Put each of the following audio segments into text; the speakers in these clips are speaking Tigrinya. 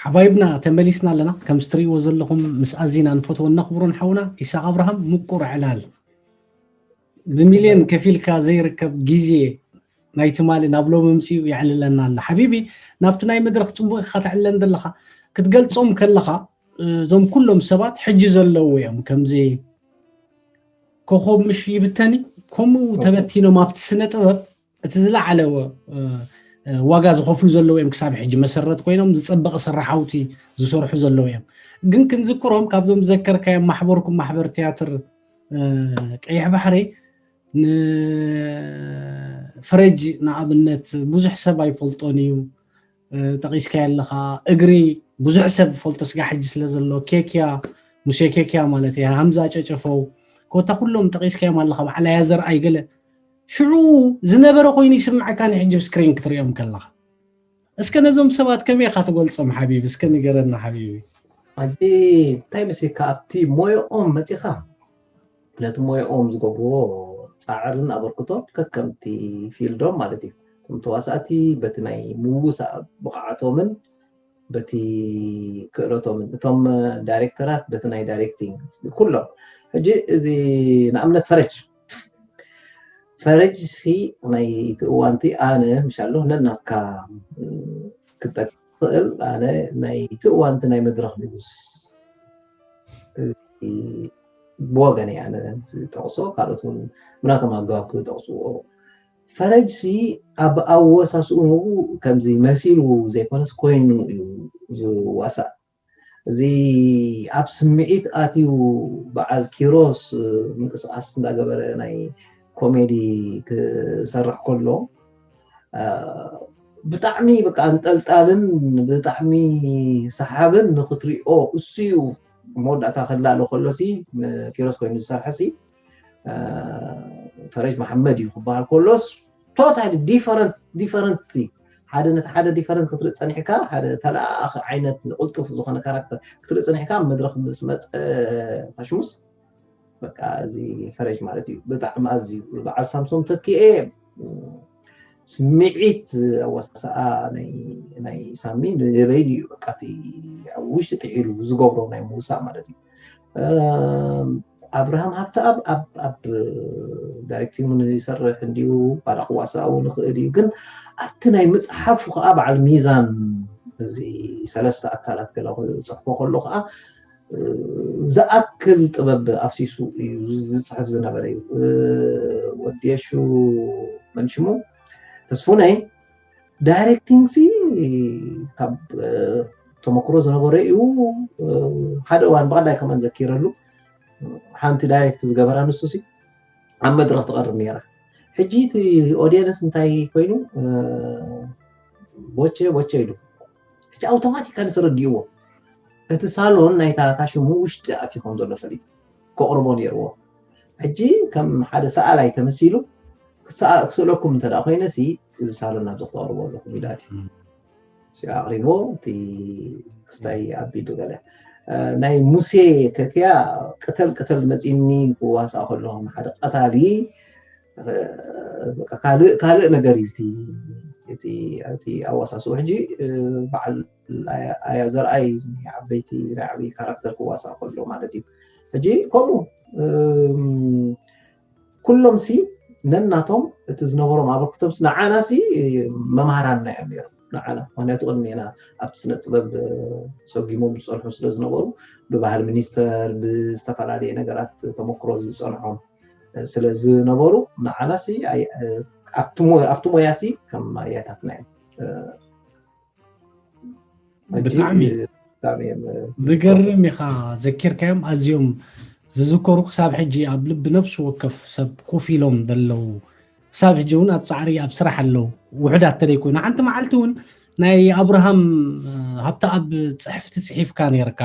ሓባይብና ተመሊስና ኣለና። ከም እትሪእዎ ዘለኹም ምስ ኣዚና ንፈትዎ እነኽብሮን ሓውና ኢሳቕ ኣብርሃም ምቁር ዕላል ብሚልዮን ከፊልካ ዘይርከብ ግዜ ናይ ትማሊ ናብ ሎሚ ምፅኡ የዕልለና ኣሎ። ሓቢቢ ናብቲ ናይ መድረኽ ፅቡቕ ኢኻ ተዕልለን ዘለኻ ክትገልፆም ከለኻ እዞም ኩሎም ሰባት ሕጂ ዘለዉ እዮም። ከምዚ ኮኾብ ምሽ ይብተኒ ከምኡ ተበቲኖም ኣብቲ ስነ ጥበብ እቲ ዝለዓለ ዋጋ ዝኸፍሉ ዘለዉ እዮም። ክሳብ ሕጂ መሰረት ኮይኖም ዝፀበቐ ስራሓውቲ ዝሰርሑ ዘለዉ እዮም። ግን ክንዝክሮም ካብዞም ዝዘከርካዮም ማሕበርኩም ማሕበር ትያትር ቀይሕ ባሕሪ ንፈረጅ ንኣብነት ብዙሕ ሰብ ኣይፈልጦን እዩ። ጠቂስካ ኣለኻ እግሪ ብዙሕ ሰብ ፈልጦ ስጋ ሕጂ ስለ ዘሎ ኬክያ ሙሴ ኬክያ ማለት እያ ሃምዛ ጨጨፈው ኮታ ኩሎም ጠቂስካዮም ኣለኻ በዓል ኣያ ዘርኣይ ገለ ሽዑ ዝነበረ ኮይኑ ይስምዐካ ንሕጂ ስክሪን ክትሪኦም ከለኻ እስከ ነዞም ሰባት ከመይ ኢኻ ትገልጾም ሓቢቢ እስከ ንገረና ሓቢቢ። ሕጂ እንታይ መሲልካ ኣብቲ ሞያኦም መፂኻ ነቲ ሞያኦም ዝገብርዎ ፃዕርን ኣበርክቶን ከከምቲ ፊልዶም ማለት እዩ። እቶም ተዋሳእቲ በቲ ናይ ምውሳእ ብቕዓቶምን በቲ ክእለቶምን እቶም ዳይሬክተራት በቲ ናይ ዳይሬክቲንግ ኩሎም ሕጂ እዚ ንኣብነት ፈረጅ ፈረጅ ሲ ናይ እቲ እዋንቲ ኣነ ምሻሎ ነናትካ ክጠቅስ ክእል ኣነ ናይ እቲ እዋንቲ ናይ መድረክ ንጉስ ብወገን ኣነ ዝጠቕሶ ካልኦት እውን ምናቶም ኣገባብ ክጠቕስዎ ፈረጅ ሲ ኣብ ኣወሳስኡ ከምዚ መሲሉ ዘይኮነስ ኮይኑ እዩ ዝዋሳእ እዚ ኣብ ስምዒት ኣትዩ በዓል ኪሮስ ምንቅስቃስ እንዳገበረ ናይ ኮሜዲ ክሰርሕ ከሎ ብጣዕሚ በቃ ኣንጠልጣልን ብጣዕሚ ሰሓብን ንክትሪኦ እሱ እዩ መወዳእታ ክላለ ከሎ ሲ ኪሮስ ኮይኑ ዝሰርሐ ሲ ፈረጅ መሓመድ እዩ ክበሃል ከሎስ ቶታሊ ዲፈረንት ዲፈረንት ሲ ሓደ ነቲ ሓደ ዲፈረንት ክትርኢ ፀኒሕካ ሓደ ተለኣኣኺ ዓይነት ዝቕልጡፍ ዝኾነ ካራክተር ክትርኢ ፀኒሕካ ኣብ መድረክ ምስ መፀ ታሽሙስ በቃ እዚ ፈረጅ ማለት እዩ ብጣዕሚ ኣዝዩ በዓል ሳምሶም ተኪኤ ስምዒት ኣወሳሰኣ ናይ ሳሚ ንበይኑ እዩ በቃ እቲ ኣብ ውሽጢ ጥሒሉ ዝገብሮ ናይ ምውሳእ ማለት እዩ ኣብርሃም ሃብተኣብ ኣብ ኣብ ዳይሬክቲንግ እውን ይሰርሕ እንዲሁ ባላ ክዋሳእ እውን ይኽእል እዩ ግን ኣብቲ ናይ ምፅሓፉ ከዓ በዓል ሚዛን እዚ ሰለስተ ኣካላት ገለ ክፅሕፎ ከሎ ከዓ ዝኣክል ጥበብ ኣፍሲሱ እዩ ዝፅሕፍ ዝነበረ እዩ ወዲ የሹ መንሽሙ ተስፉነይ ዳይሬክቲንግ ሲ ካብ ተመክሮ ዝነበረ እዩ ሓደ እዋን ብቐዳይ ከመን ዘኪረሉ ሓንቲ ዳይሬክት ዝገበራ ንሱ ሲ ኣብ መድረክ ትቐርብ ነራ ሕጂ እቲ ኦዲየንስ እንታይ ኮይኑ ቦቼ ቦቼ ኢሉ ሕጂ ኣውቶማቲካሊ ተረዲእዎ እቲ ሳሎን ናይታ ታሽሙ ውሽጢ ኣትዩ ከም ዘሎ ፈሊጡ ከቕርቦ ነይርዎ ሕጂ ከም ሓደ ሰኣላይ ተመሲሉ ክስእለኩም እንተ ኮይነ ሲ እዚ ሳሎን ናብዚ ክተቕርቦ ኣለኩም ኢሉ ኣትዩ ኣቕሪቦ እቲ ክስታይ ኣቢሉ ገለ ናይ ሙሴ ከክያ ቅተል ቅተል መፂኒ ክዋሳእ ከለኹም ሓደ ቀታሊ ካልእ ካልእ ነገር እዩ እቲ ኣዋሳስኡ ሕጂ በዓል ኣያ ዘርኣይ ናይ ዓበይቲ ናይ ዓብይ ካራክተር ክዋሳእ ከሎ ማለት እዩ ሕጂ ከምኡ ኩሎም ሲ ነናቶም እቲ ዝነበሮም ኣበርክቶም ንዓና ሲ መምሃራንና እዮም ነይሮም ንዓና ምክንያቱ ቅድሚና ኣብቲ ስነ ጥበብ ሰጊሞም ዝፀንሑ ስለ ዝነበሩ ብባህል ሚኒስተር ብዝተፈላለየ ነገራት ተመክሮ ዝፀንሖም ስለ ዝነበሩ ንዓና ሲ ኣብቲ ሞያ ሲ ከም ኣያታትና እዮም ብጣዕሚ ዝገርም ኢኻ ዘኪርካዮም ኣዝዮም ዝዝከሩ ክሳብ ሕጂ ኣብ ልቢ ነብሲ ወከፍ ሰብ ኮፍ ኢሎም ዘለዉ ክሳብ ሕጂ እውን ኣብ ፃዕሪ ኣብ ስራሕ ኣለዉ ውሕዳት ተደይ ኮይኑ ሓንቲ መዓልቲ እውን ናይ ኣብርሃም ሃብተኣብ ፅሕፍቲ ፅሒፍካ ነርካ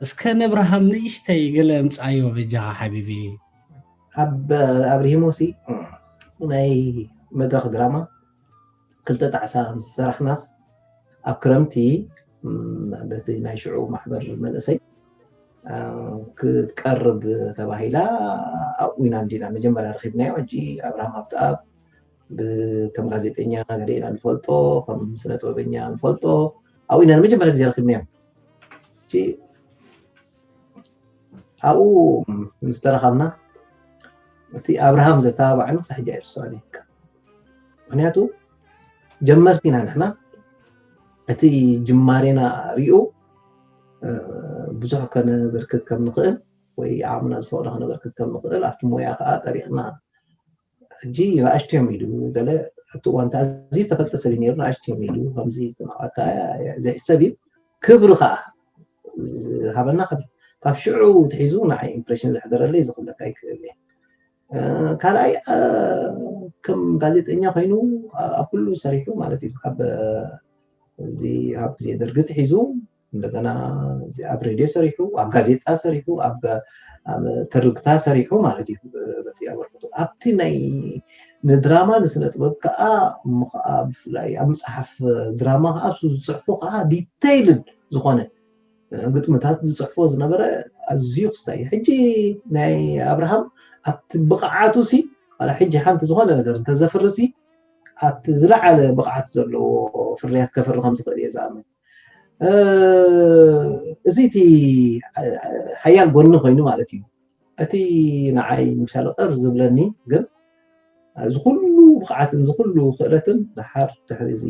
እስከ ነብርሃም ንእሽተይ ገለ ምፃዮ በጃኻ ሓቢቢ ኣብ ኣብርሂሞ ሲ ናይ መድረክ ድራማ ክልተ ጣዕሳ ምስ ሰራሕናስ ኣብ ክረምቲ በቲ ናይ ሽዑ ማሕበር መንእሰይ ክትቀርብ ተባሂላ ኣብኡ ኢና እንዲና መጀመርያ ረኪብናዮ ሕጂ ኣብርሃም ኣብተኣብ ከም ጋዜጠኛ ገለ ኢና ንፈልጦ፣ ከም ስነ ጥበበኛ ንፈልጦ። ኣብኡ ኢና ንመጀመርያ ግዜ ረኪብናዮ። ኣብኡ ምስ ተረኻብና እቲ ኣብርሃም ዘተባባዕኒ ክሳብ ሕጂ ኣይርስዖን። ምክንያቱ ጀመርቲ ኢና ንሕና። እቲ ጅማሬና ሪኡ ብዙሕ ከነበርክት ከም ንኽእል ወይ ዓቕምና ዝፈቕዶ ከነበርክት ከም ንኽእል ኣብቲ ሞያ ከዓ ጠሪቕና። ሕጂ ንኣሽቱ እዮም ኢሉ ገለ ኣብቲ እዋን ኣዝዩ ዝተፈልጠ ሰብ እዩ ነይሩ። ንኣሽቱ እዮም ኢሉ ከምዚ ክነቃካ ዘይሕሰብ እዩ። ክብሪ ከዓ ዝሃበና ካብ ሽዑ ትሒዙ ንዓይ ኢምፕሬሽን ዘሕደረለይ ዝኽለካ ይክእል እየ። ካልኣይ ከም ጋዜጠኛ ኮይኑ ኣብ ኩሉ ሰሪሑ ማለት እዩ። ካብ እዚ ኣብ ግዜ ደርጊ ትሒዙ እንደገና ኣብ ሬድዮ ሰሪሑ፣ ኣብ ጋዜጣ ሰሪሑ፣ ኣብ ትርግታ ሰሪሑ ማለት እዩ። በቲ ኣበርክቶ ኣብቲ ናይ ንድራማ ንስነ ጥበብ ከዓ እሞ ከዓ ብፍላይ ኣብ መፅሓፍ ድራማ ከዓ እሱ ዝፅሕፎ ከዓ ዲተይልድ ዝኾነ ግጥምታት ዝፅሕፎ ዝነበረ ኣዝዩ ክስታይ እዩ። ሕጂ ናይ ኣብርሃም ኣብቲ ብቕዓቱ ሲ ዋላ ሕጂ ሓንቲ ዝኾነ ነገር እንተዘፍርሲ ኣብቲ ዝለዓለ ብቕዓት ዘለዎ ፍርያት ከፍሪ ከም ዝኽእል እየ ዝኣምን። እዚ እቲ ሓያል ጎኒ ኮይኑ ማለት እዩ። እቲ ንዓይ ምሻለ ቅር ዝብለኒ ግን እዚ ኩሉ ብቕዓትን እዚ ኩሉ ክእለትን ድሓር ድሕሪ እዚ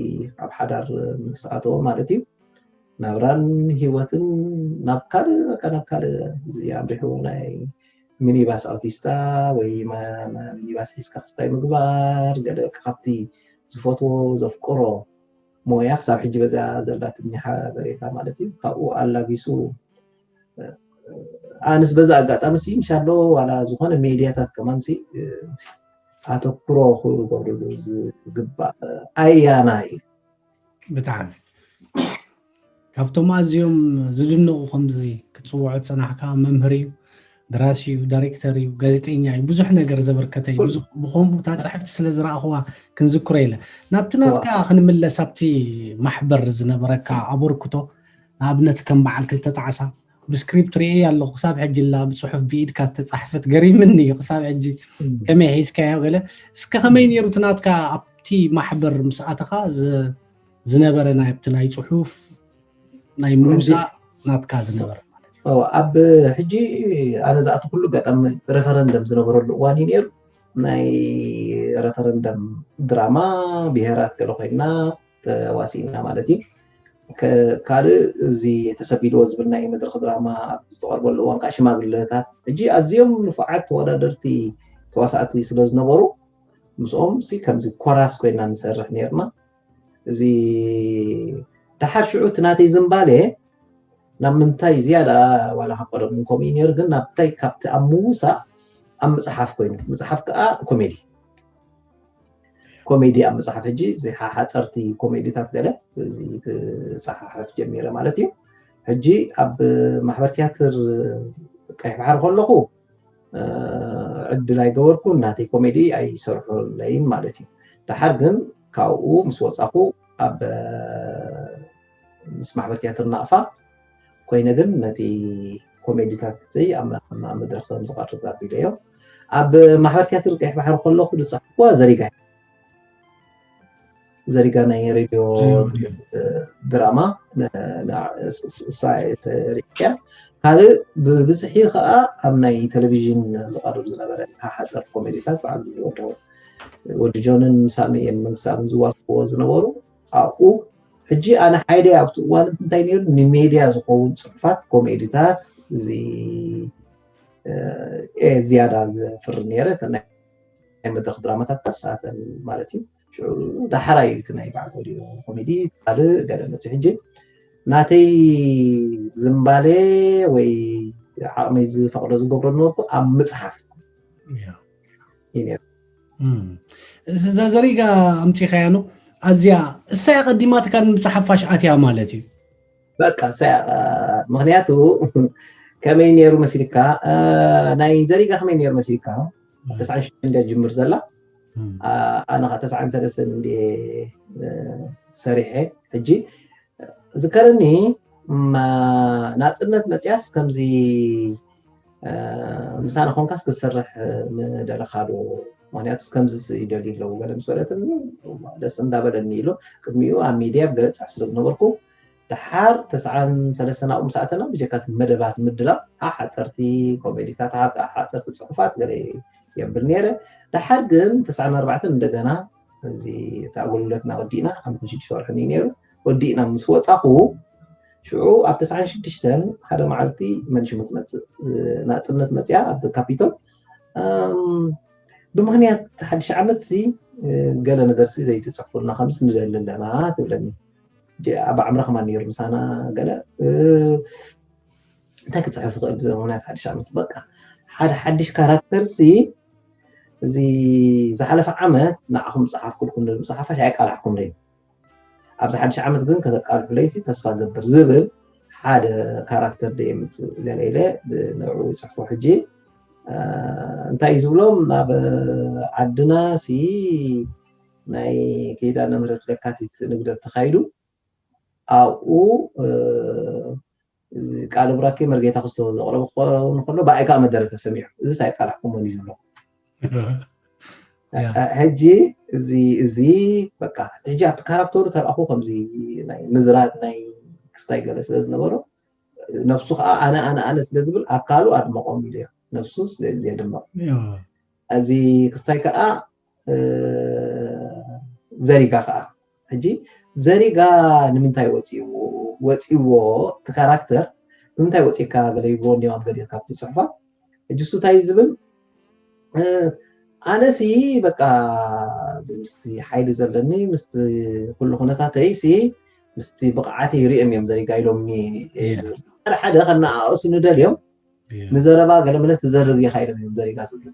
ኣብ ሓዳር ምስ ኣተወ ማለት እዩ ናብራን ህይወትን ናብ ካልእ በቃ ናብ ካልእ እዚ ኣምሪሑ ናይ ሚኒባስ ኣውቲስታ ወይ ሚኒባስ ሒዝካ ክስታይ ምግባር ገለ ካብቲ ዝፈትዎ ዘፍቅሮ ሞያ ክሳብ ሕጂ በዛ ዘላትኒ ሓበሬታ ማለት እዩ ካብኡ ኣላጊሱ ኣንስ በዛ ኣጋጣሚ ሲ ምሻሎ ዋላ ዝኾነ ሜድያታት ከማን ሲ ኣተኩሮ ክገብርሉ ዝግባእ ኣያና እዩ። ብጣዕሚ ካብቶም ኣዝዮም ዝድነቑ ከምዚ ክትፅውዖ ዝፀናሕካ መምህር እዩ፣ ደራሲ እዩ፣ ዳይሬክተር እዩ፣ ጋዜጠኛ እዩ፣ ብዙሕ ነገር ዘበርከተ እዩ። ብዙሕ ብከምኡ እታ ፅሕፍቲ ስለ ዝረኣኽዋ ክንዝክሮ ኢለ ናብቲ ናትካ ክንምለስ ኣብቲ ማሕበር ዝነበረካ ኣበርክቶ ንኣብነት ከም በዓል ክልተ ጣዕሳ ብስክሪፕት ርእየ ኣለኹ ክሳብ ሕጂ ላ ብፅሑፍ ብኢድካ ዝተፃሕፈት ገሪምኒ እዩ ክሳብ ሕጂ ከመይ ሒዝካዮ ገለ እስከ ከመይ ነይሩ እቲ ናትካ ኣብቲ ማሕበር ምስ ኣተኻ ዝነበረ ናይ ኣብቲ ናይ ፅሑፍ ናይ ምውሳእ ናትካ ዝነበረ ማለት እዩ ኣብ ሕጂ ኣነ ዝኣቱ ኩሉ ኣጋጣሚ ሬፈረንደም ዝነበረሉ እዋን እዩ ነይሩ ናይ ሬፈረንደም ድራማ ብሄራት ገለ ኮይና ተዋሲእና ማለት እዩ ካልእ እዚ ተሰቢልዎ ዝብል ናይ መድረክ ድራማ ኣብ ዝተቐርበሉ እዋን ከዓ ሽማግለታት ሕጂ ኣዝዮም ንፉዓት ተወዳደርቲ ተዋሳእቲ ስለ ዝነበሩ ምስኦም ሲ ከምዚ ኮራስ ኮይና ንሰርሕ ነርና እዚ ደሓር ሽዑ እቲ ናተይ ዝምባለ ናብ ምንታይ ዝያዳ ዋላ ካብ ቀደሙ ከምኡ ነሩ ግን ናብታይ ካብቲ ኣብ ምውሳእ ኣብ መፅሓፍ ኮይኑ መፅሓፍ ከዓ ኮሜዲ ኮሜዲ ኣብ መፅሓፍ ሕጂ ሓፀርቲ ኮሜዲታት ገለ ዝፀሓሕፍ ጀሚረ ማለት እዩ ሕጂ ኣብ ማሕበር ትያትር ቀይሕ ባሕሪ ከለኹ ዕድል ኣይገበርኩ ናተይ ኮሜዲ ኣይሰርሑለይን ማለት እዩ ደሓር ግን ካብኡ ምስ ወፃኹ ኣብ ምስ ማሕበር ትያትር ናቕፋ ኮይነ ግን ነቲ ኮሜዲታት ኣብ መድረክ ከም ዝቐርብ ኣቢለዮ ኣብ ማሕበር ትያትር ቀይሕ ባሕሪ ከለኹ ዝፀሓፍኩዋ ዘሪጋ ዘሪጋ ናይ ሬድዮ ድራማ ሪያ ካልእ ብብዝሒ ከዓ ኣብ ናይ ቴሌቪዥን ዝቀርብ ዝነበረ ሓፀርቲ ኮሜዲታት በዓል ወዲ ጆንን ሳሚ መንግስትን ዝዋስዎ ዝነበሩ ኣብኡ ሕጂ ኣነ ሓይለ ኣብቲ እዋን እንታይ ነሩ ንሜድያ ዝኸውን ፅሑፋት ኮሜዲታት እዚ ዝያዳ ዘፍሪ ነረ ናይ መድረክ ድራማታት ተሳተን ማለት እዩ ሽዑ ዳሕራይ እቲ ናይ በዓል ወዲዮ ኮሜዲ ካልእ ገለ መፅእ ሕጂ ናተይ ዝምባለ ወይ ዓቕመይ ዝፈቕዶ ዝገብሮ ዝነበርኩ ኣብ ምፅሓፍ እዛ ዘሪጋ ኣምፂኻያ ነው ኣዝያ እሳይ ኣቐዲማትካ ንምፅሓፍ ፋሽ ኣትያ ማለት እዩ በቃ ምክንያቱ ከመይ ነይሩ መሲልካ ናይ ዘሪጋ ከመይ ነይሩ መሲልካ ተስዓን ሽዱሽተን እንድያ ጅምር ዘላ ኣነ ከዓ ተስዓን ሰለስተን እንድየ ሰሪሐ ሕጂ ዝከረኒ ናፅነት መፅያስ ከምዚ ምሳና ኮንካስ ክትሰርሕ ምደለካ ዶ ምክንያቱ ከምዚ ይደልዩ ኣለዉ ገለ ምስ በለትኒ ደስ እንዳበለኒ ኢሉ ቅድሚኡ ኣብ ሚድያ ብገለ ዝፅሕፍ ስለ ዝነበርኩ፣ ደሓር ተስዓን ሰለስተን ኣብኡ ምስ ኣተና ብጀካ እቲ መደባት ምድላው ሓሓፀርቲ ኮሜዲታት ሓሓፀርቲ ፅሑፋት ገለ የብል ነይረ። ደሓር ግን ተስዓን ኣርባዕተን እንደገና እዚ እቲ ኣገልግሎትና ወዲእና ዓመትን ሽዱሽተ ወርሕን እዩ ነይሩ። ወዲእና ምስ ወፃኹ ሽዑ ኣብ ተስዓን ሽዱሽተን ሓደ መዓልቲ መንሽሙ ትመፅእ ናፅነት መፅያ ኣብ ካፒቶል ብምክንያት ሓድሽ ዓመት ሲ ገለ ነገር ሲ ዘይትፅሕፉልና ከምዚ ንደሊ ኣለና ትብለኒ። ኣብ ኣዕምራ ከማን ነይሩ ምሳና ገለ እንታይ ክፅሕፍ ይኽእል ብዘይ ምክንያት ሓድሽ ዓመት በቃ ሓደ ሓድሽ ካራክተር ሲ እዚ ዝሓለፈ ዓመት ንዓኹም ዝፀሓፍኩልኩም ንብል ምፅሓፋሽ ኣይቃላሕኩም ደ ኣብዚ ሓድሽ ዓመት ግን ከተቃልሑለይ ሲ ተስፋ ገብር ዝብል ሓደ ካራክተር ደ የምፅእ ገለ ኢለ ንዕኡ ይፅሕፎ ሕጂ እንታይ እዩ ዝብሎም ናብ ዓድና ሲ ናይ ኪዳነ ምህረት ለካቲት ንግደት ተኻይዱ ኣብኡ ቃል ብራኬ መርጌታ ክስቶ ዘቕረቡ ክኸውን ከሎ ብኣይ ከዓ መደረ ተሰሚዑ እዚ ሳይቃላሕኩሞን እዩ ዝብሎ ሕጂ እዚ እዚ በቃ ሕጂ ኣብቲ ካራክተሩ ተረኣኹ ከምዚ ናይ ምዝራጥ ናይ ክስታይ ገለ ስለ ዝነበሮ ነብሱ ከዓ ኣነ ኣነ ኣነ ስለ ዝብል ኣካሉ ኣድመቆም ኢሉ ነብሱ ስለ ዘድመቕ እዚ ክስታይ ከዓ ዘሪጋ ከዓ ሕጂ ዘሪጋ ንምንታይ ወፂዎ እቲ ካራክተር ንምንታይ ወፂካ ገለ ይብልዎ እንዲም ኣብ ገሊኡ ካብቲ ፅሑፋ ሕጂ እሱ እንታይ ዝብል ኣነሲ በቃ ምስቲ ሓይሊ ዘለኒ ምስቲ ኩሉ ኩነታተይ ሲ ምስቲ ብቕዓተይ ይሪኦም እዮም ዘሪጋ ኢሎምኒ ሓደ ሓደ ከነኣእሱ ንደልዮም ንዘረባ ገለመለ ትዘርግ ኢኻ ኢሎም እዮም ዘሪጋ ዝብሉ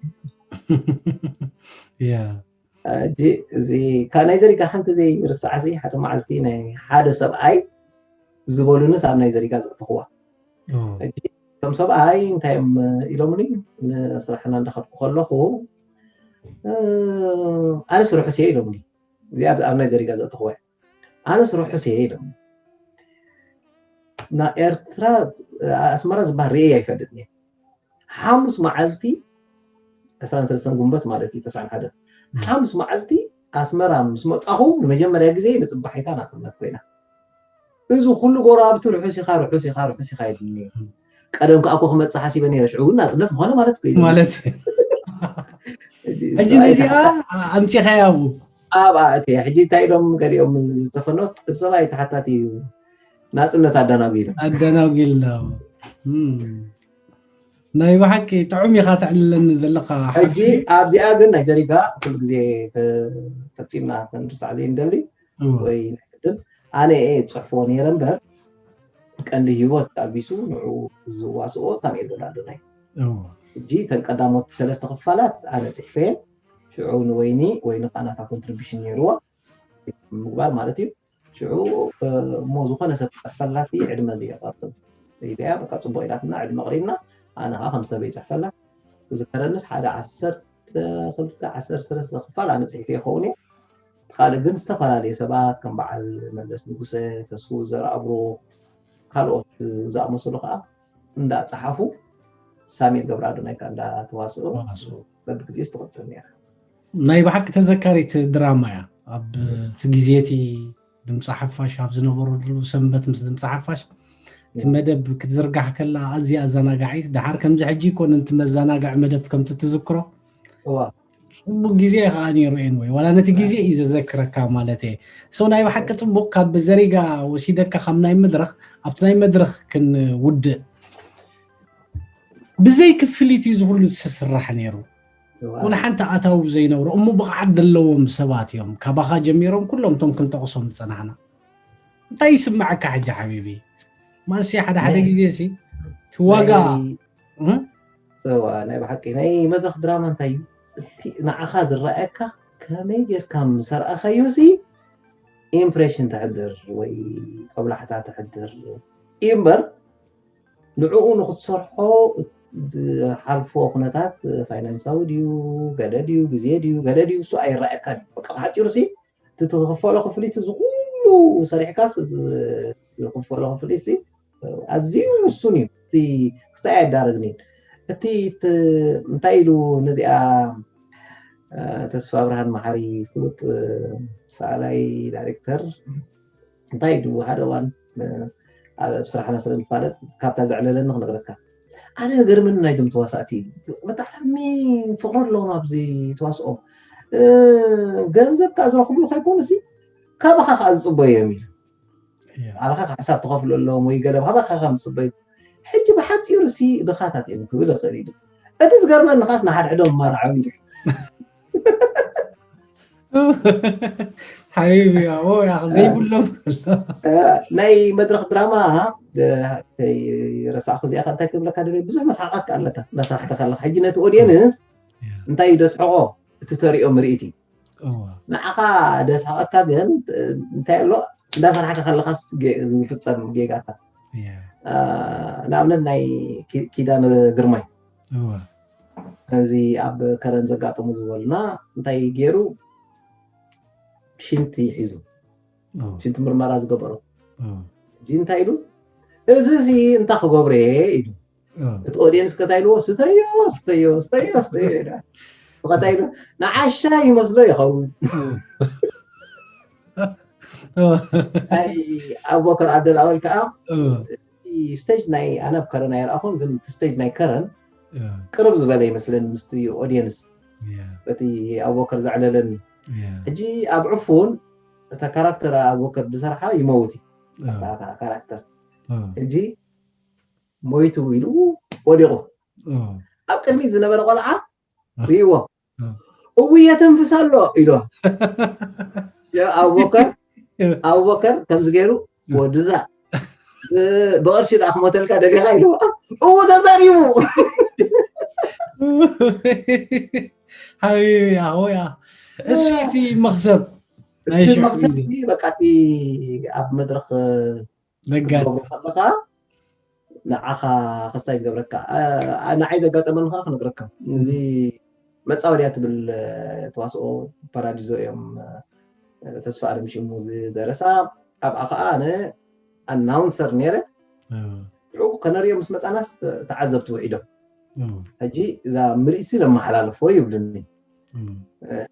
ሕጂ እዚ ካብ ናይ ዘሪጋ ሓንቲ ዘይርሳዕ እዚ ሓደ መዓልቲ ናይ ሓደ ሰብኣይ ዝበሉንስ ኣብ ናይ ዘሪጋ ዘእተኽዋ ሕጂ እቶም ሰብኣይ እንታይ እዮም ኢሎምኒ ንስራሕና እንዳኸድኩ ከለኹ ኣነስ ርሑስ እየ ኢሎምኒ እዚኣ ኣብ ናይ ዘሪጋ ዘእተኽዋ ኣነስ ርሑስ እየ ኢሎምኒ ናብ ኤርትራ ኣስመራ ዝበሃል ርእየ ኣይፈልጥን እየ ሓሙስ መዓልቲ ዕስራን ሰለስተን ጉንበት ማለት እዩ ተስዓን ሓደን ሓሙስ መዓልቲ ኣስመራ ምስ መፃኹ ንመጀመርያ ግዜ ንፅባሒታ ናፅነት ኮይና እዚ ኩሉ ጎረባብቲ ርሑስ ኢኻ ርሑስ ኢኻ ርሑስ ኢኻ ይብልኒ ቀደም ከዓ እኮ ክመፅእ ሓሲበ ነይረ ሽዑ እውን ናፅነት ምኾነ ማለት ኮይኑ ማለት ሕጂ ነዚኣ ኣምፂኻያ ኣብኡ ኣብኣ እቲ ሕጂ እንታይ ኢሎም ገሊኦም ዝተፈኖ ሰብኣይ ተሓታቲ እዩ ናፅነት ኣደናጒሉ ኣደናጒልና ናይ ብሓቂ ጥዑም ኢኻ ተዕልለኒ ዘለኻ ሕጂ ኣብዚኣ ግን ናይ ዘሪጋ ኩሉ ግዜ ፈፂምና ክንርሳዕ ዘይንደሊ ወይ ናይ ግድን ኣነ እየ ዝፅሕፎ ነይረ እምበር ቀንዲ ህይወት ኣልቢሱ ንዑ ዝዋስኦ ሳሙኤል ገብረኣዶናይ ሕጂ እተን ቀዳሞት ሰለስተ ክፋላት ኣነ ፅሕፈየን ሽዑ ንወይኒ ወይኒ ከዓ ናታ ኮንትሪቢሽን ነይርዋ ምግባር ማለት እዩ ሽዑ እሞ ዝኾነ ሰብ ክፅሕፈላ ሲ ዕድመ ዘየቐርብ ኢለያ በቃ ፅቡቕ ኢላትና ዕድመ ኣቕሪብና ኣነ ከዓ ከም ሰብ ይፅሕፈላ ዝከረንስ ሓደ ዓሰርተ ክልተ ዓሰርተ ሰለስተ ክፋል ኣነ ፅሒፈ ይኸውን እየ ካልእ ግን ዝተፈላለዩ ሰባት ከም በዓል መለስ ንጉሰ ተስፉ ዘርኣብሩኽ ካልኦት ዝኣመሰሉ ከዓ እንዳፀሓፉ ሳሚር ገብረኣዶናይ ከዓ እንዳተዋስኦ በብግዜኡ ትቕፅል ነይራ ናይ ብሓቂ ተዘካሪት ድራማ እያ ኣብ እቲ ግዜ እቲ ድምፂ ሓፋሽ ኣብ ዝነበረሉ ሰንበት ምስ ድምፂ ሓፋሽ እቲ መደብ ክትዝርጋሕ ከላ ኣዝያ ኣዘናጋዒት ድሓር ከምዚ ሕጂ ይኮነ እቲ መዘናግዒ መደብ ከምቲ ትዝክሮ ፅቡቅ ግዜ ከዓ ነይሩ ኤንወይ ዋላ ነቲ ግዜ እዩ ዘዘክረካ ማለት እየ ሰው ናይ ብሓቂ ፅቡቅ ካብ ዘሪጋ ወሲደካ ካብ ናይ መድረክ ኣብቲ ናይ መድረክ ክንውድእ ብዘይ ክፍሊት እዩ ዝኩሉ ዝስራሕ ነይሩ ወላ ሓንቲ ኣታዊ ዘይነብሮ እሞ ብቕዓት ዘለዎም ሰባት እዮም ካባኻ ጀሚሮም ኩሎም እቶም ክንጠቕሶም ዝፀናሕና እንታይ ይስምዐካ ሕጂ ሓቢቢ ማሲ ሓደ ሓደ ግዜ ሲ ትዋጋ እዋ ናይ ብሓቂ ናይ መድረክ ድራማ እንታይ እዩ እቲ ንዓኻ ዝረኣየካ ከመይ ጌርካ ምሰርኣኻዮ ሲ ኢምፕሬሽን ተሕድር ወይ ጠብላሕታ ተሕድር እዩ እምበር ንዕኡ ንክትሰርሖ ዝሓልፎ ኩነታት ፋይናንሳዊ ድዩ ገለ ድዩ ግዜ ድዩ ገለ ድዩ እሱ ኣይረኣየካን እዩ በቃ ብሓፂሩ ሲ እቲ ትኽፈሎ ክፍሊት እዚ ኩሉ ሰሪሕካስ ዝኽፈሎ ክፍሊት ሲ ኣዝዩ ውሱን እዩ እቲ ክስታይ ኣይዳረግን እዩ እቲ እንታይ ኢሉ ነዚኣ ተስፋ ብርሃን መሓሪ ፍሉጥ ሰኣላይ ዳይሬክተር እንታይ ዱ ሓደ እዋን ኣብ ስራሕና ስለ ንፋለጥ ካብታ ዘዕለለኒ ክነግረካ። ኣነ ገርምን ናይዞም ተዋሳእቲ ብጣዕሚ ፍቕሪ ኣለዎም ኣብዚ ተዋስኦም። ገንዘብ ከዓ ዝረኽብሉ ከይኮኑ ሲ ካባኻ ከዓ ዝፅበዩ እዮም ኢሉ ኣባኻ ከዓ ሕሳብ ትኸፍሉ ኣለዎም ወይ ገለ ካባኻ ከም ዝፅበዩ። ሕጂ ብሓፂሩ ሲ ድኻታት እዮም ክብል ይኽእል ኢሉ። እቲ ዝገርመኒ ከዓስ ንሓድሕዶም ማርዓዊ ኢሉ። ሓቢቢ ያቦ ዘይብሎም ናይ መድረክ ድራማ ረሳዕኩ እዚኣ ከ እንታይ ክብለካ ደለ ብዙሕ መስሓቃት ኣለካ እናሰራሕካ ከለካ ሕጂ ነቲ ኦዲየንስ እንታይ እዩ ደስሕቆ እቲ ተሪኦ ምርኢት እዩ ንዓኻ ደስሓቀካ ግን እንታይ ኣሎ እንዳሰራሕካ ከለካ ዝፍፀም ጌጋታት ንኣብነት ናይ ኪዳነ ግርማይ እዚ ኣብ ከረን ዘጋጠሙ ዝበሉና እንታይ ገይሩ ሽንቲ ሒዙ ሽንቲ ምርመራ ዝገበሮ ሕጂ እንታይ ኢሉ እዚ ሲ እንታይ ክገብሮ እየ ኢሉ እቲ ኦዲየንስ ከታይ ኢልዎ ስተዮ ስተዮ ስተዮ ስተዮ ኢሉ ከታይ ኢሉ ንዓሻ ይመስሎ ይኸውን ናይ ኣቦከር ዓብደልኣወል ከዓ ስቴጅ ናይ ኣነ ኣብ ከረን ኣይረኣኹን ግን እቲ ስቴጅ ናይ ከረን ቅርብ ዝበለ ይመስለኒ ምስቲ ኦዲየንስ እቲ ኣቦከር ዘዕለለኒ ሕጂ ኣብ ዕፉን እታ ካራክተር ኣቦከር ዝሰርሓ ይመውት እዩ ካራክተር ሕጂ ሞይቱ ኢሉ ወዲቑ ኣብ ቅድሚት ዝነበረ ቆልዓ ርእይዎ እው የተንፍስ ኣሎ ኢሎ ኣቡበከር ኣቡበከር ከምዚ ገይሩ ወድዛ ብቅርሺ ደኣ ክሞተልካ ደሊኻ ኢሉ እው ተዛሪቡ ሓቢቢ ኣሆያ እሱ እቲ መክሰብ ናይ እቲ ሽዑ መክሰብ ግዜ እዚ በቃ እቲ ኣብ መድረክ ነጋድ ክትገብሮ ከለካ ንዓኻ ክስታይ ዝገብረካ ኣ- ንዓይ ዘጋጠመኒ ከዓ ክነግረካ እዚ መፃወድያ ትብል እ፣ ተዋስኦ ፓራዲዞ እዮም እ፣ ተስፋ ኣለም ሽሙ ዝደረሳ ኣብኣ ከዓ ኣነ ኣናውንሰር ነይረ ሽዑ ከነሪኦ ምስ መፃናስ ተ- ተዓዘብቲ ውዒዶም ሕጂ እዛ ምርኢት ነመሓላልፎ ይብልኒ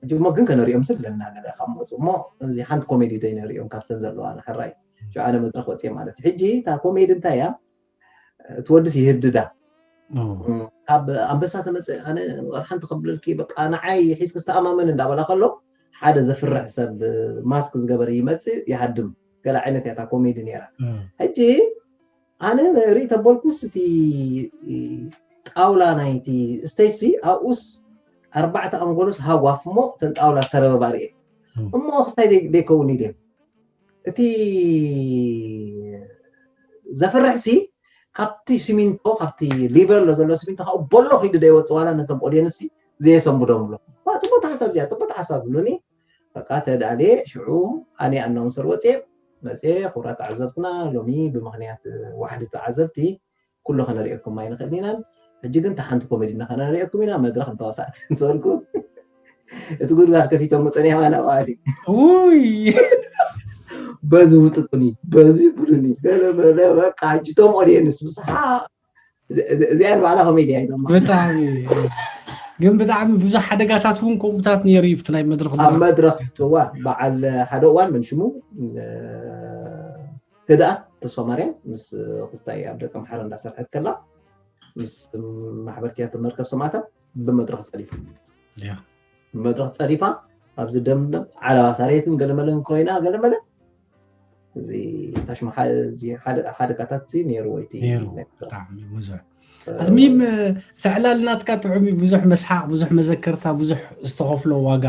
ሕጂ እሞ ግን ከነሪኦም ስል ለና ገለ ካብ መፁ እሞ እዚ ሓንቲ ኮሜዲ ደይ ነሪኦም ካብተን ዘለዋ ንሕራይ ሽዓነ መድረክ ወፅየ ማለት እዩ ሕጂ እታ ኮሜዲ እንታይ እያ እቲ ወድስ ይህድዳ ካብ ኣንበሳ ተመፀ ኣነ ወላ ሓንቲ ከብለልኪ በቃ ንዓይ ሒዝክ ዝተኣማመን እንዳበላ ከሎ ሓደ ዘፍርሕ ሰብ ማስክ ዝገበረ ይመፅእ ይሃድም ገለ ዓይነት እያ እታ ኮሜዲ ነይራ ሕጂ ኣነ ርኢ ተበልኩስ እቲ ጣውላ ናይቲ ስቴጅ ሲ ኣብኡስ ኣርባዕተ ኣንጎሎስ ሃጓፍ እሞ እተን ጣውላ ተረበባ ርኤ እሞ ክስታይ ደይከውን ኢለ እቲ ዘፍርሕ ሲ ካብቲ ሲሚንቶ ካብቲ ሊቨር ሎ ዘሎ ሲሚንቶ ካብኡ ቦሎ ኪዱ ደይወፅእ ዋላ ነቶም ኦዲየንስ ሲ ዘየሰንብዶም ብሎ ጽቡቅ ሓሳብ እዚኣ ጽቡቅ ሓሳብ ብሉኒ በቃ ተዳልየ ሽዑ ኣነ ኣናውንሰር ወፅየ መፅየ ክቡራት ተዓዘብትና ሎሚ ብምክንያት ዋሕዲ ተዓዘብቲ ኩሉ ከነሪኤኩም ኣይንኽእልን ኢናን ሕጂ ግን ተሓንቲ ኮሜዲ እና ከነሪኤኩም ኢና መድረክ እንተዋሳእቲ ንሰርኩ እቲ ጉድጓድ ከፊቶም መፀኒሖም ኣነ ኣዋዲ ውይ በዚ ውጥጥኒ በዚ ብሉኒ ገለ በለ በቃ ሕጂ ቶም ኦዲየንስ ብስሓ እዚኣን ባዕላ ኮሜድያ ኢሎም ብጣዕሚ ግን ብጣዕሚ ብዙሕ ሓደጋታት እውን ከምኡታት ነይሩ እዩ ብቲ ናይ መድረክ ኣብ መድረክ እዋ በዓል ሓደ እዋን መን ሽሙ ህድኣት ተስፋ ማርያም ምስ ክስታይ ኣብ ደቀ ምሓረ እንዳሰርሐት ከላ ምስ ማሕበር ትያትር መርከብ ሰማዕታት ብመድረክ ፀሪፋ ያ ብመድረክ ፀሪፋ ኣብዚ ደምደም ዓለባ ሳሬትን ገለመለን ኮይና ገለመለ እዚ ታሽማ እዚ ሓደጋታት ነይሩ ወይቲ ነይሩ ብጣዕሚ ብዙሕ ኣልሚም እቲ ዕላል ናትካ ጥዑም እዩ ብዙሕ መስሓቅ ብዙሕ መዘከርታ ብዙሕ ዝተኸፍሎ ዋጋ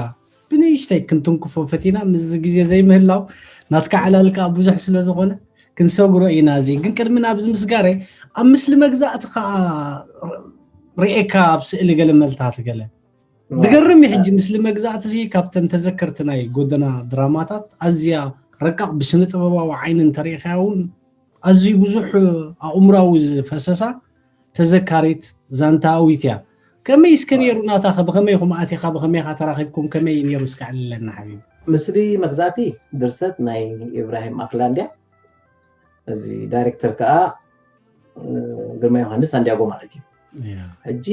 ብንእሽተይ ክንትንክፎ ፈቲና ምስዚ ግዜ ዘይምህላው ናትካ ዕላል ከዓ ብዙሕ ስለ ዝኾነ ክንሰግሮ ኢና እዚ ግን ቅድሚ ናብዚ ምስጋረይ ኣብ ምስሊ መግዛእቲ ከዓ ርኤካ ኣብ ስእሊ ገለ መልታት ገለ ዝገርም እዩ ሕጂ ምስሊ መግዛእቲ እዚ ካብተን ተዘከርቲ ናይ ጎደና ድራማታት ኣዝያ ረቃቕ ብስነ ጥበባዊ ዓይኒ እንተሪኢኻያ እውን ኣዝዩ ብዙሕ ኣእምራዊ ዝፈሰሳ ተዘካሪት ዛንታዊት እያ ከመይ እስከ ነይሩ ናታኸ ብኸመይ ኢኹም ኣቲኻ ብኸመይ ኢኻ ተራኺብኩም ከመይ እዩ ነይሩ እስከ ዕልለና ሓቢቢ ምስሊ መግዛእቲ ድርሰት ናይ ኢብራሂም ኣክላንድያ እዚ ዳይሬክተር ከዓ ግርማ ዮሃንስ ሳንዲያጎ ማለት እዩ ሕጂ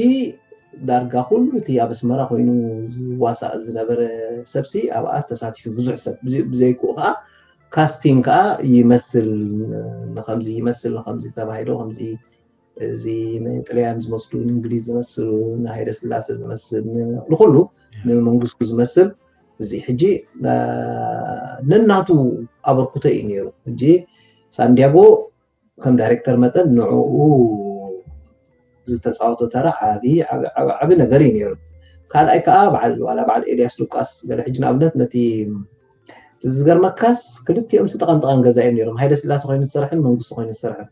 ዳርጋ ኩሉ እቲ ኣብ ኣስመራ ኮይኑ ዝዋሳእ ዝነበረ ሰብሲ ኣብኣ ተሳቲፉ፣ ብዙሕ ሰብ። ብዘይክኡ ከዓ ካስቲንግ ከዓ ይመስል፣ ንከምዚ ይመስል፣ ንከምዚ ተባሂሉ፣ ከምዚ እዚ ንጥልያን ዝመስሉ፣ ንእንግሊዝ ዝመስሉ፣ ንሃይለ ስላሴ ዝመስል፣ ንኩሉ ንመንግስቱ ዝመስል። እዚ ሕጂ ነናቱ ኣበርክቶ እዩ ነይሩ። ሕጂ ሳንዲያጎ ከም ዳይሬክተር መጠን ንዕኡ ዝተፃወቶ ተራ ዓቢ ዓቢ ነገር እዩ ነይሩ። ካልኣይ ከዓ በዓል ዋላ በዓል ኤልያስ ሉቃስ ገለ ሕጂ ንኣብነት ነቲ ዝገርመካስ ክልቲኦም ሲ ጠቐምጠቐም ገዛ እዮም ነይሮም። ሃይለ ስላሴ ኮይኑ ዝሰርሕን መንግስቱ ኮይኑ ዝሰርሕን።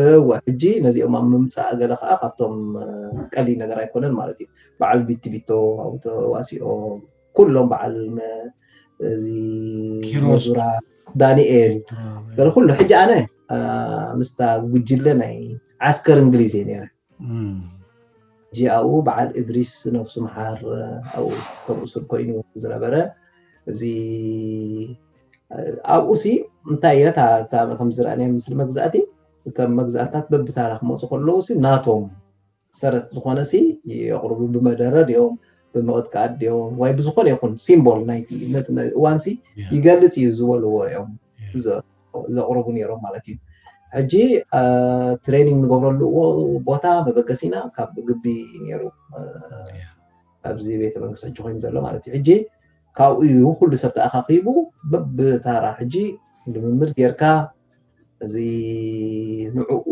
እወ ሕጂ ነዚኦም ኣብ ምምፃእ ገለ ከዓ ካብቶም ቀሊል ነገር ኣይኮነን ማለት እዩ። በዓል ቢቲ ቢቶ ኣብኡ ተዋሲኦም ኩሎም በዓል እዚ ዙራ ዳንኤል ገለ ኩሉ። ሕጂ ኣነ ምስታ ጉጅለ ናይ ዓስከር እንግሊዝ እየ ነይረ። ሕጂ ኣብኡ በዓል እድሪስ ነብሱ መሓር ኣብኡ ከም እሱር ኮይኑ ዝነበረ እዚ ኣብኡ ሲ እንታይ እያ ከም ዝረኣናዮ ምስሊ መግዛእቲ እቶም መግዛእታት በብታራ ክመፁ ከለዉ ሲ ናቶም ሰረት ዝኾነ ሲ የቕርቡ ብመደረ ድዮም ብምቕጥቃጥ ድዮም ወይ ብዝኾነ ይኹን ሲምቦል ናይቲ እዋን ሲ ይገልፅ እዩ ዝበልዎ እዮም ዘቕርቡ ነይሮም ማለት እዩ። ሕጂ ትሬኒንግ ንገብረሉ ቦታ መበገሲና ካብ ግቢ ነይሩ ኣብዚ ቤተ መንግስቲ ሕጂ ኮይኑ ዘሎ ማለት እዩ። ሕጂ ካብኡ እዩ ኩሉ ሰብ ተኣኻኺቡ በብታራ ሕጂ ልምምድ ጌርካ እዚ ንዕኡ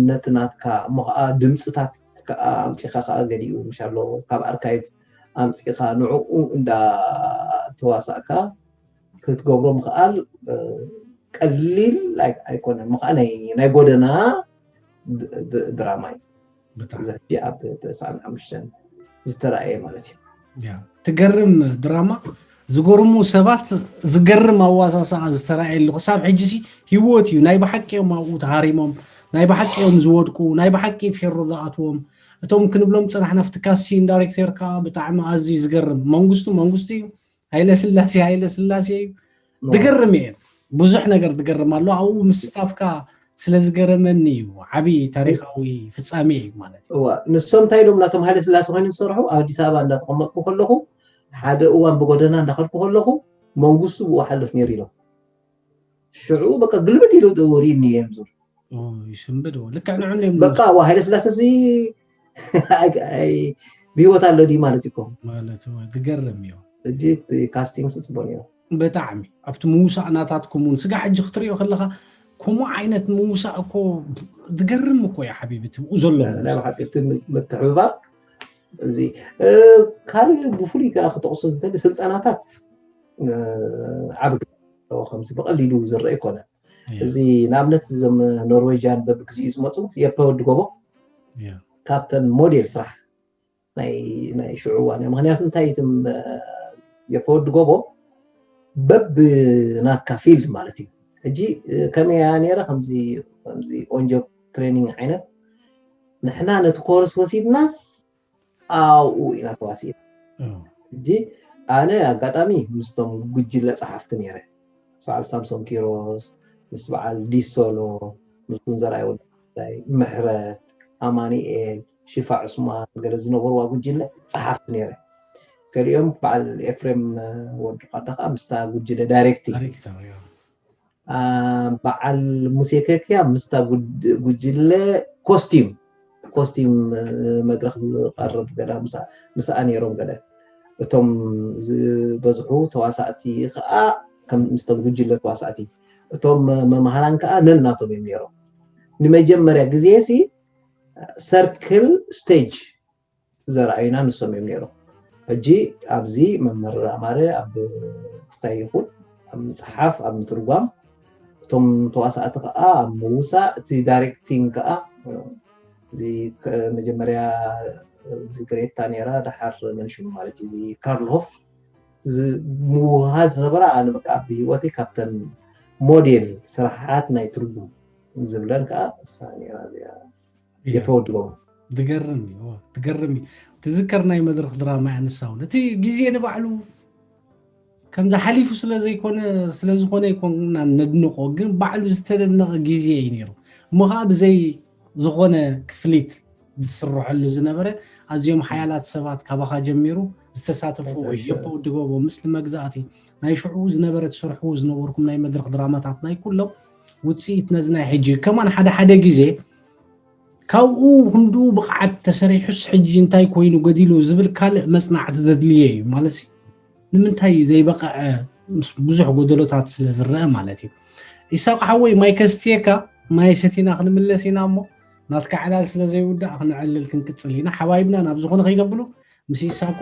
ነቲ ናትካ እሞ ከዓ ድምፅታት ከዓ ኣምፂኻ ከዓ ገሊኡ ምሻሎ ካብ ኣርካይቭ ኣምፂኻ ንዕኡ እንዳ ተዋሳእካ ክትገብሮ ምኽኣል ቀሊል ኣይኮነን። ምኸዓ ናይ ጎደና ድራማ እዩ። እዚ ሕጂ ኣብ ተስዓን ሓሙሽተን ዝተረኣየ ማለት እዩ። ትገርም ድራማ፣ ዝገርሙ ሰባት፣ ዝገርም ኣዋሳስኣ ዝተረኣየሉ ክሳብ ሕጂ ሲ ህይወት እዩ። ናይ ብሓቂ እዮም ኣብኡ ተሃሪሞም፣ ናይ ብሓቂ እዮም ዝወድቁ፣ ናይ ብሓቂ ፌሮ ዝኣትዎም። እቶም ክንብሎም ዝፀናሕና ፍትካሲ ዳይሬክተር ከዓ ብጣዕሚ ኣዝዩ ዝገርም መንግስቱ መንግስቱ እዩ። ሃይለ ስላሴ ሃይለ ስላሴ እዩ። ዝገርም እየ። ብዙሕ ነገር ዝገርም ኣሎ ኣብኡ ምስታፍካ ስለ ዝገረመኒ እዩ። ዓብዪ ታሪኻዊ ፍጻሜ እዩ ማለት እዩ። እዋ ንሶም እንታይ ኢሎም ናቶም ሃይለ ስላሴ ኮይኑ ዝሰርሑ ኣብ ኣዲስ ኣበባ እንዳተቐመጥኩ ከለኹ ሓደ እዋን ብጎደና እንዳኸድኩ ከለኹ መንግስቱ ብኡ ሓልፍ ነይሩ ኢሎም ሽዑ በቃ ግልብጥ ኢሉ ሪእኒ እዮም ዝብሉ። ይስንብድ ልክዕ ንዑ እዮም በቃ ዋ ሃይለ ስላሴ ሲ ብህይወት ኣሎ ድዩ ማለት ይኮ ማለት ዝገርም እዩ። ሕጂ ካስቲንግ ሲ ፅቡቅ ነይሩ። ብጣዕሚ ኣብቲ ምውሳእ ናታትኩም እውን ስጋ ሕጂ ክትሪኦ ከለካ ከምኡ ዓይነት ምውሳእ እኮ ዝገርም እኮ እዩ ሓቢቢ እቲ ብኡ ዘሎ ናይ ብሓቂ እቲ ምትሕብባር እዚ ካልእ ብፍሉይ ከዓ ክጠቕሶ ዝደሊ ስልጠናታት ዓቢ ኣለዎ ከምዚ ብቐሊሉ ዝረአ ኣይኮነን። እዚ ንኣብነት እዞም ኖርዌጅያን በብግዚኡ ዝመፁ የፐ ወዲ ጎቦ ካብተን ሞዴል ስራሕ ናይ ሽዑ እዋን እያ። ምክንያቱ እንታይ ትም የፖወዲ ጎቦ በብ ናትካ ፊልድ ማለት እዩ። ሕጂ ከመይ እያ ነይራ ከምዚ ኦንጆብ ትሬኒንግ ዓይነት ንሕና ነቲ ኮርስ ወሲድናስ ኣብኡ ኢና ተዋሲእና። ሕጂ ኣነ ኣጋጣሚ ምስቶም ጉጅለ ፀሓፍቲ ነይረ፣ ምስ በዓል ሳምሶን ኪሮስ፣ ምስ በዓል ዲሶሎ፣ ምስ ኩንዘርኣይ ወልደጉዳይ፣ ምሕረት፣ ኣማኒኤል፣ ሽፋ ዑስማን ገለ ዝነበርዋ ጉጅለ ፀሓፍቲ ነይረ። ገሊኦም በዓል ኤፍሬም ወዲ ኳዳ ከዓ ምስታ ጉጅለ ዳይሬክቲንግ በዓል ሙሴ ከክያ ምስታ ጉጅለ ኮስቲም ኮስቲም መድረክ ዝቀርብ ገለ ምስኣ ነይሮም ገለ እቶም ዝበዝሑ ተዋሳእቲ ከዓ ምስቶም ጉጅለ ተዋሳእቲ እቶም መምሃራን ከዓ ነናቶም እዮም ነይሮም። ንመጀመርያ ግዜ ሲ ሰርክል ስቴጅ ዘርኣዩና ንሶም እዮም ነይሮም። ሕጂ ኣብዚ መምህር ኣማረ ኣብ ክስታይ ይኹን ኣብ ምፅሓፍ ኣብ ምትርጓም እቶም ተዋሳእቲ ከዓ ኣብ ምውሳእ እቲ ዳይሬክቲንግ ከዓ እዚ መጀመርያ እዚ ግሬታ ነይራ ደሓር መንሽሙ ማለት እዩ ካርልሆፍ ምውሃድ ዝነበራ ኣነ በቃ ብህይወተይ ካብተን ሞዴል ስራሓት ናይ ትርጉም ዝብለን ከዓ እሳ ነይራ እዚኣ የፈወድዎም ትገርም እዩ ትገርም እዩ ትዝከር ናይ መድረክ ድራማ እያ ንሳ እውን እቲ ግዜ ንባዕሉ ከምዚ ሓሊፉ ስለዘይኮነ ስለዝኾነ ይኮንና ነድንቆ ግን ባዕሉ ዝተደነቀ ግዜ እዩ ነይሩ እሞ ከዓ ብዘይ ዝኾነ ክፍሊት ዝስርሐሉ ዝነበረ ኣዝዮም ሓያላት ሰባት ካባኻ ጀሚሩ ዝተሳተፉ ወይ የፖ ድጎቦ፣ ምስሊ መግዛእቲ፣ ናይ ሽዑ ዝነበረ ትሰርሕዎ ዝነበርኩም ናይ መድረኽ ድራማታት ናይ ኩሎም ውፅኢት ነዚ ናይ ሕጂ ከማን ሓደ ሓደ ግዜ ካብኡ ክንድኡ ብቕዓት ተሰሪሑስ ሕጂ እንታይ ኮይኑ ገዲሉ ዝብል ካልእ መፅናዕቲ ዘድልዮ እዩ ማለት እዩ። ንምንታይ እዩ ዘይበቕዐ? ምስ ብዙሕ ጎደሎታት ስለ ዝረአ ማለት እዩ። ኢሳቅ ሓወይ፣ ማይ ከስትየካ፣ ማይ ሰቲና ክንምለስ ኢና እሞ ናትካ ዕላል ስለ ዘይውዳእ ክነዕልል ክንቅፅል ኢና። ሓባይብና ናብ ዝኾነ ከይተብሉ ምስ ኢሳቆ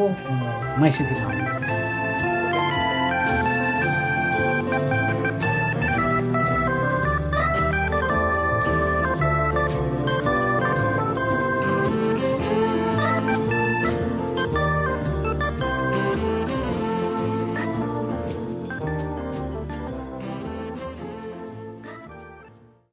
ማይ ሰቲና ክንምለስ ኢና።